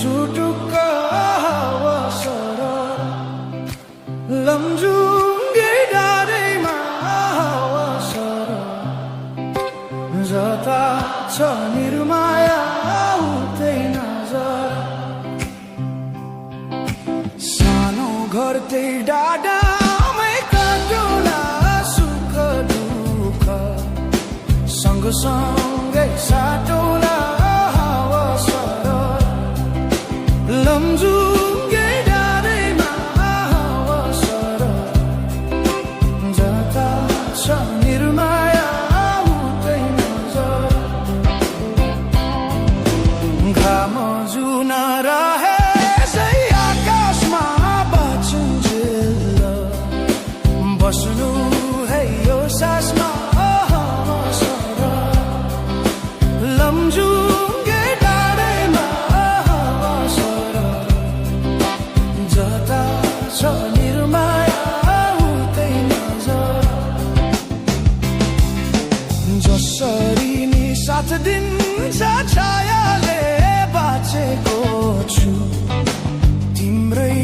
सुटुक्का हावा सरर लमजुङ्गे डाँडैमा हावा सरर जता छ निर्माया उतै नजर सानो घर त्यही डाँडामै काटौँला सुख दुःख सँगसँगै साटौँला हावा सरर लमजुङ्गे डाँडैमा हावा सरर जता छ निर्माया उतै नजर घाम जुन रहे आकाशमा बाँचुन्जेल बस्नु है यो सासमा हावा सरर लमजुङ्गे डाँडैमा हावा सरर जता छ निर्माया उतै नजर जसरी नि साथ दिन्छ छायाले बाँचेको छु तिम्रै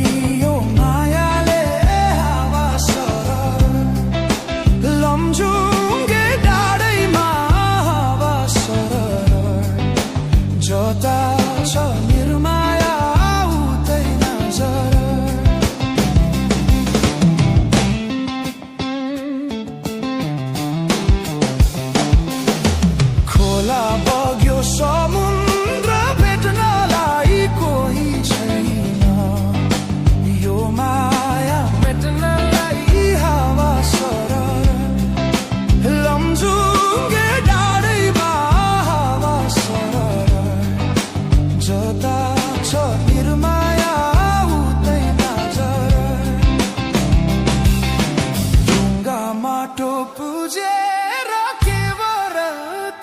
यो मायाले हावा सरर लमजुङ्गे डाँडैमा हावा सरर जता छ निर्माया उतै नजर खोला बग्यो समुद्र भेट्नलाई कोही छैन यो माया मेट्नलाई हावा सरर लमजुङ्गे डाँडैमा हावा सरर जता छ निर्माया उतै नजर ढुङ्गा माटो पुजेर केवल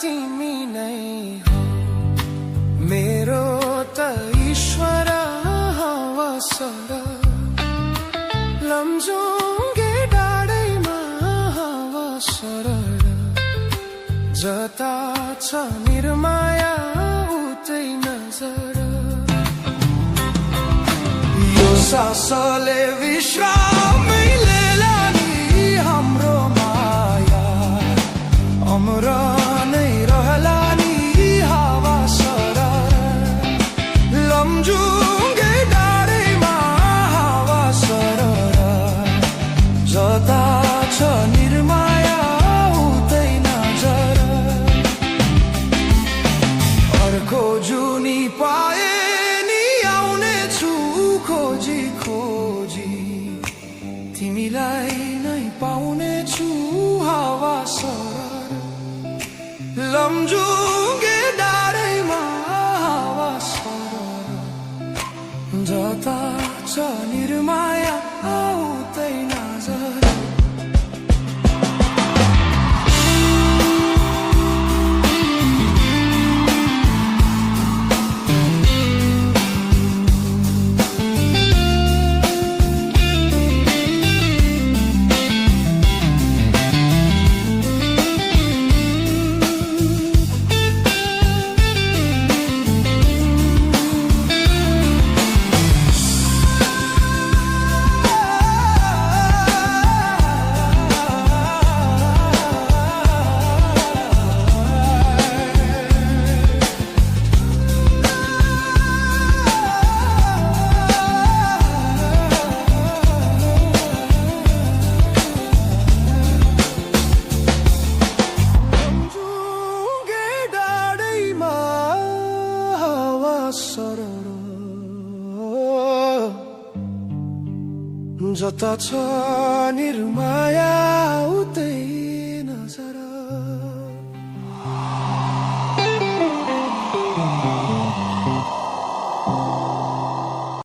तिमी नै हो मेरो त ईश्वर हावा सरर लमजुङ्गे डाँडैमा हावा सरर जता छ निर्माया उतै नजर यो सासले विश्रामै लिएला नि हाम्रो माया अमर नै रहला नि हावा सरर लमजुङ्गे डाँडैमा हावा सरर जता छ निर्माया उतै नजर अर्को जुनी पाए नि आउने छु खोजी खोजी तिमीलाई नै पाउने छु हावा सरर लमजुङ्गे डाँडैमा हावा सरर जता छ निर्माया उतै नजर जता छ निर्माया उतै